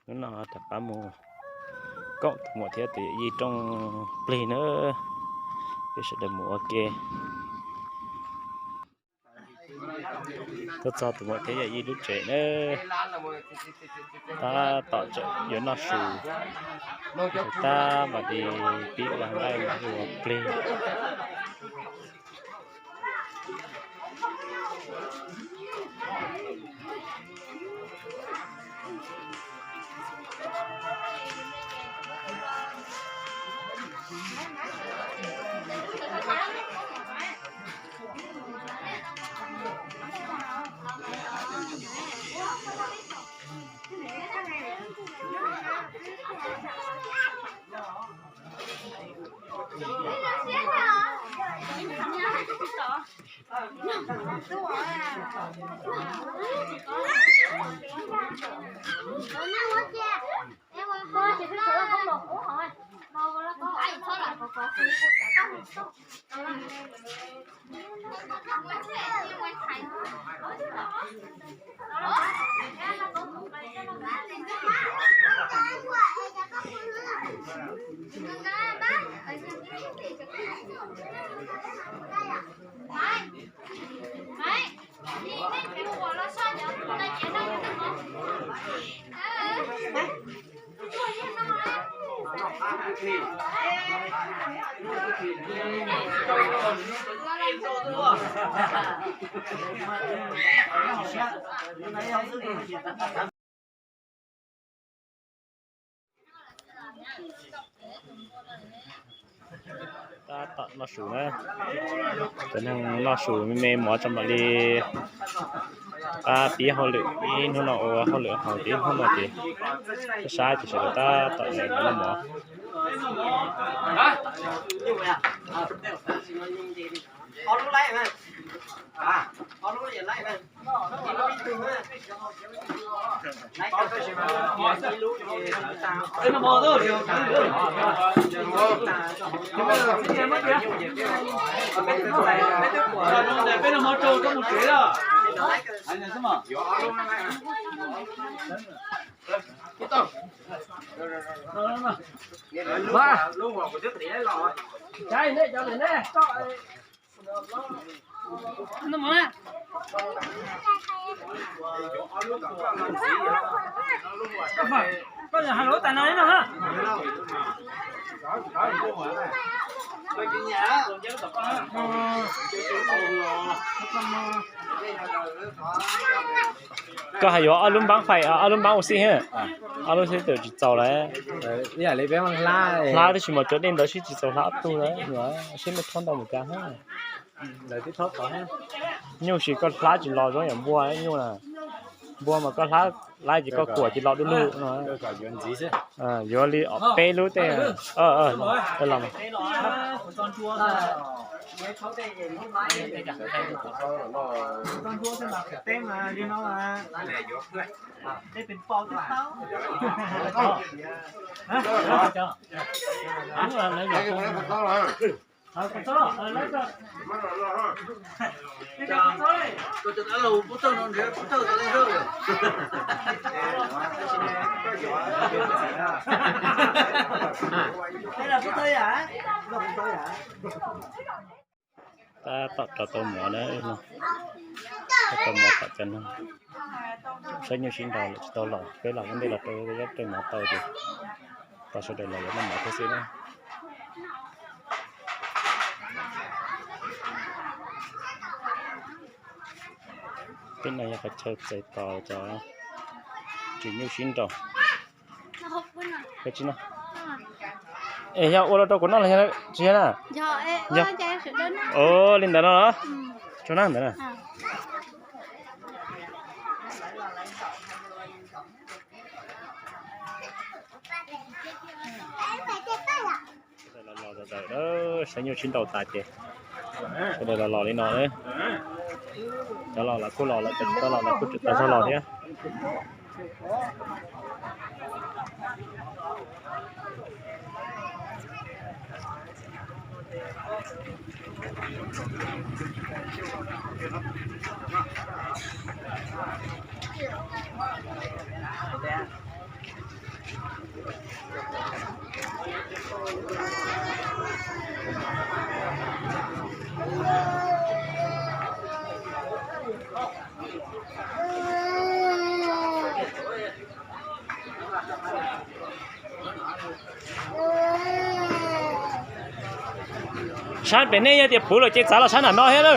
Hnub no rov qab mus koom tus muam thiab tus yawm yij rooj plig na, peb sawv daws mus ua ke. Tuaj txog tus muam thiab yawm yij lub tsev na, tab tom tseem yuav noj su, tab mam li pib ua nqaij ua plig. Tab tom noj su na, cov neeg noj su me me mov tso mam li pab pib hauj lwm, ib hnub no ua hauj lwm haus, ib hnub no ces sab sab ces sawv daws tab tom noj mov. Koj hais lus tas no no ha. Koj hais yuav ob lub npaab fais, ob lub npaab ua xij ha. Ob lub xib tawm tsis txaus lawm. Hlab tab sis mas cov dej ntawd sib tsis txaus hlab ob tug lawm, sib muaj thob ntau mus cas ha. Nyuj sis koj hlab tsis los zoo yam npua nyuj na. Npua mas koj hlab lawm ces koj kuam ces los du lug no. Yuav li peb lub tej. Tab tom rau tau mov na, rau tau mov tom cov neeg saib nyuj sib nraus lawm tsis tau los, peb los ua ntej los rau, rau mov tau ces tos sawv daws los yuav noj mov thiab xwb na. Peb no yog qhov chaw txais tos cov tsis nyuj sib nraus. Es yog ua los rau kuv noj los tsis yog na? Li ntawd no los? Tso na ntawd na. Sawv daws los los, saib nyuj sib nraus tas ces sawv daws los los li no. Cov los los kuj los lawm, cov tsis tau los los kuj tseem tau zog los thiab. Sab pem nej yog tias puv lawm ces txav los sab nram no thiab na.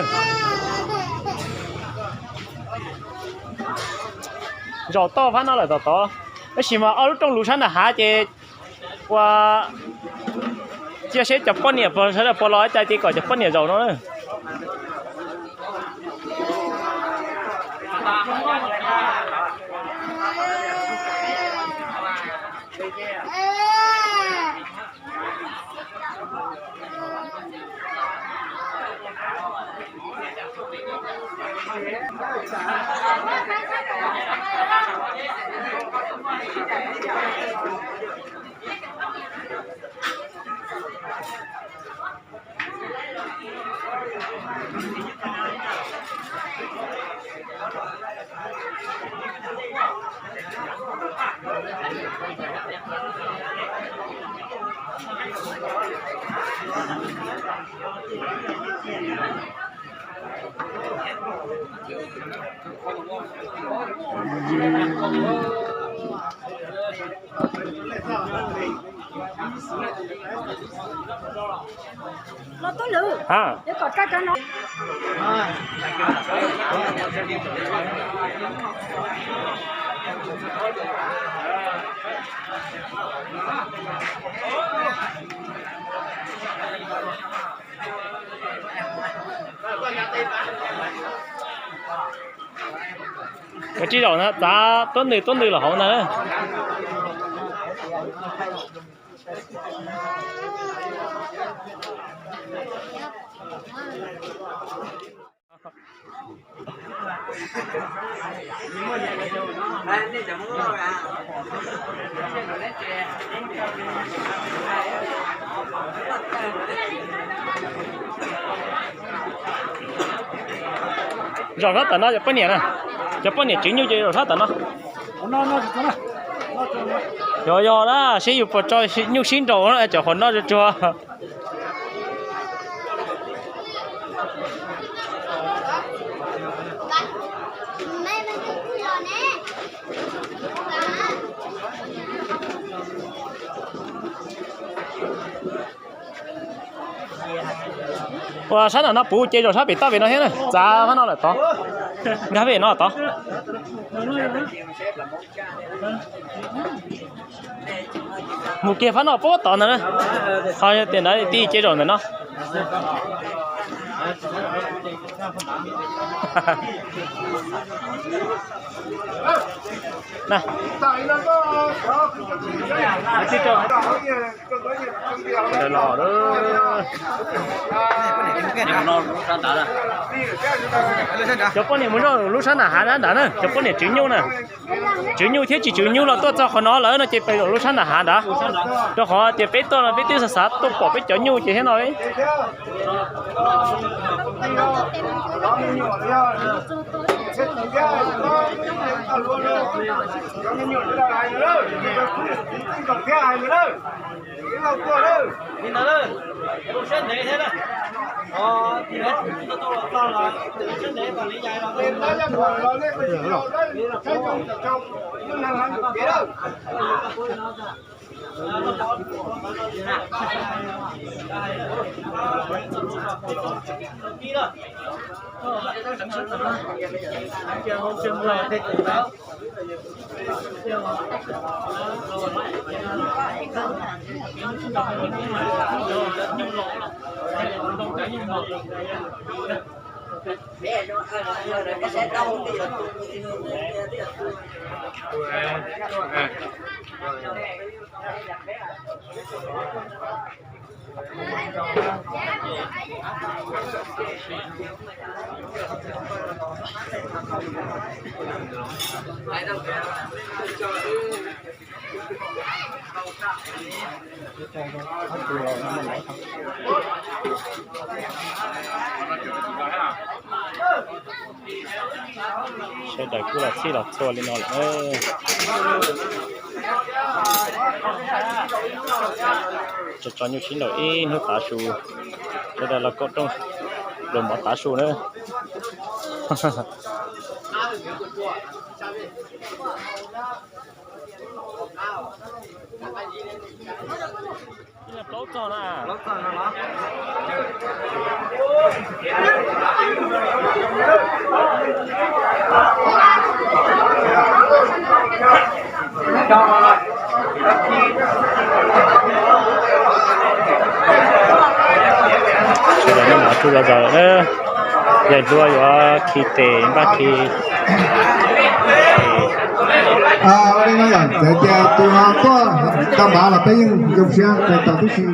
Zaum toj fab no lawm tom tod, tab sis mas ob lub rooj luv sab nram hav ces ua cia seb cov poj niam puas sawv daws puas los ua cas ces kom cov poj niam zaum no na. Kav tsij zaum na, txav tuab ntws tuab ntws los hauv ntag. Zaum sab tom no cov poj niam na, cov poj niam tswv nyuj ces zaum sab tom no. Yog yog na, seb yus puas tso nyuj sib nraus cov qhov no tsuag tsuag. Ua sab nram no puv ces zaum sab pem toj pem no thiab na, txav fab no lawm tod. Nkag pem no tod. Mus kiag fab no puag tod ntag na. Ho tias ntawd tij ces zaum ntawm no. Los, cov poj niam mus zaum lub sab nram hav nrad na, cov poj niam tswv nyuj na. Tswv nyuj thiab tsis tswv nyuj los tuaj txog qhov no lawm no ces peb zaum lub sab nram hav nrad. Rau qhov tias peb tuaj no peb twb xav xav tuaj pom peb cov nyuj ces thiab no. Sawv daws kuj los txhij los txhua li no lawm. Tso tso nyuj sib nraus ib hnub tav su, sawv daws los kaum rooj, los mov tav su na. Tub zov zaws na, yawg hluas yuav khi tes npaj khi. Ua li no yog txawm tias tus no tuaj tau npav los peb yeej zoo siab tes tau tib si.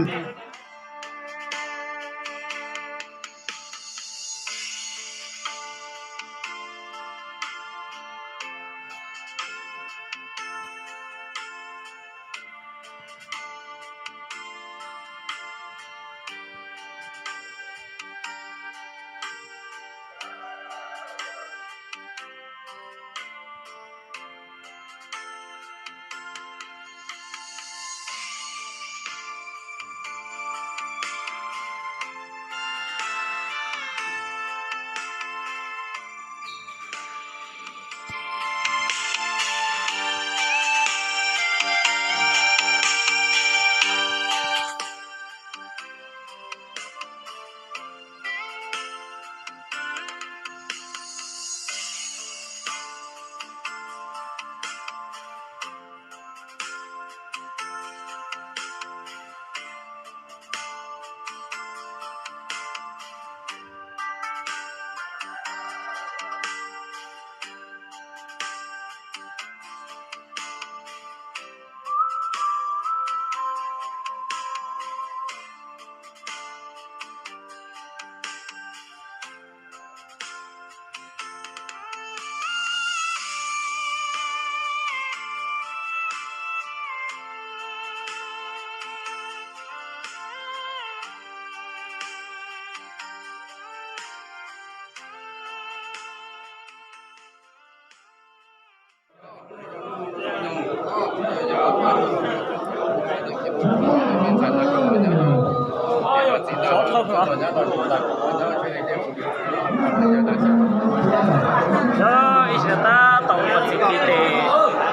Ib sij hawm tab tom ua txiv khi tes,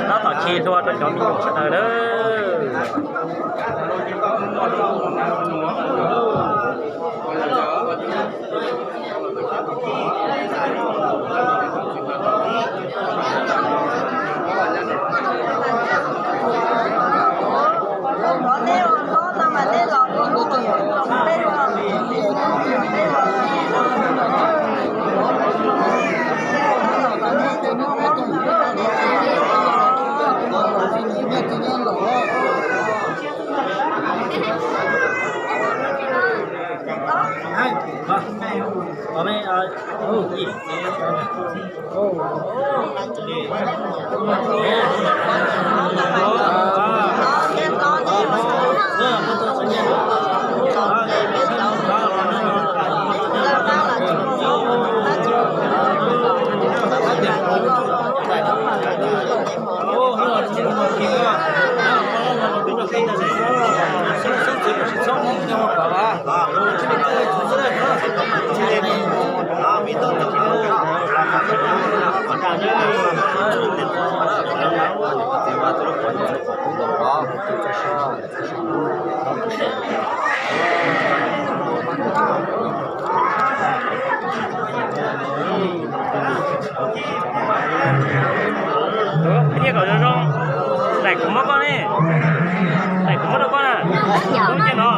tab tom khi hlua rau cov me nyuam sawv daws lawm. Nyiaj kom zoo zoo, daim kuv muab koj ne, daim kuv muab rau koj na, lub nyiaj no.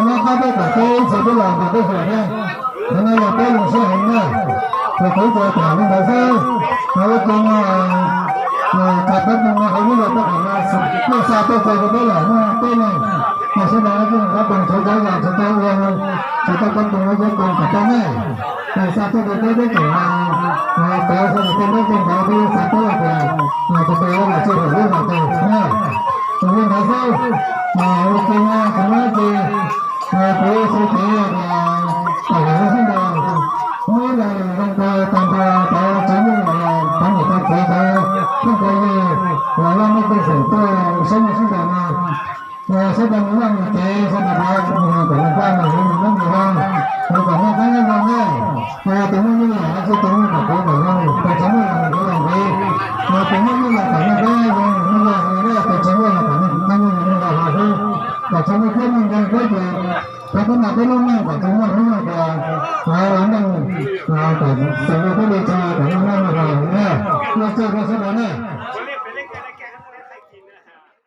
Qab peb kom peb ib txhia peb los ntawm peb hluas thiab. Qhov no yog peb zoo siab heev na, ces kuv tsuas tham li ntawd xwb. Mas ua ke no, txog peb tug no hauv lub zos peb qhov no, tuaj xa tuaj txog rau peb lawm muaj peb leeg. Mas sawv daws no kuj qhov tau txhua tsav yam tsis tau ua, tsis tau koob tus ua cov koom kom tau ne. Ces xa tuaj rau peb, peb tseem pab sawv daws tej ntaub tej ntawv, peb yuav xav paub hais tias tsis tau los tsis haum lub zos tus na. Ces li ntawd xwb, mas ua ke no tsis muaj dab tsi, kuv xav tias kom lawv sib ntaus, muab ib los zoo rau tag nrho cov txiv neej los cov niam cov txiv, cov phooj cov ywg los laj mej pej xeem tuaj saib nej sib ntaus no. Sawv daws mus vaj mus tsev, sawv daws kom nws kaj nws huv nws nyob nws zoo, nws kom noj qab nyob zoo na. Tus muaj nuj los tsis tus muaj kom kuv kom zoo, tus tsis muaj los nws kuv los nqis. Tus muaj nuj los kom noj qab nyob zoo, nws muaj zog hos, tus tsis muaj los kom nws nyob nws muaj zog hos xwb. Kom tsis muaj thiab muaj nkeeg thiab ces peb twb mas peb lub neej kom tsis muaj hnub muaj tias los neej kom xws li peb li tso kom noj qab nyob zoo na. Ua tsaug rau sawv daws na.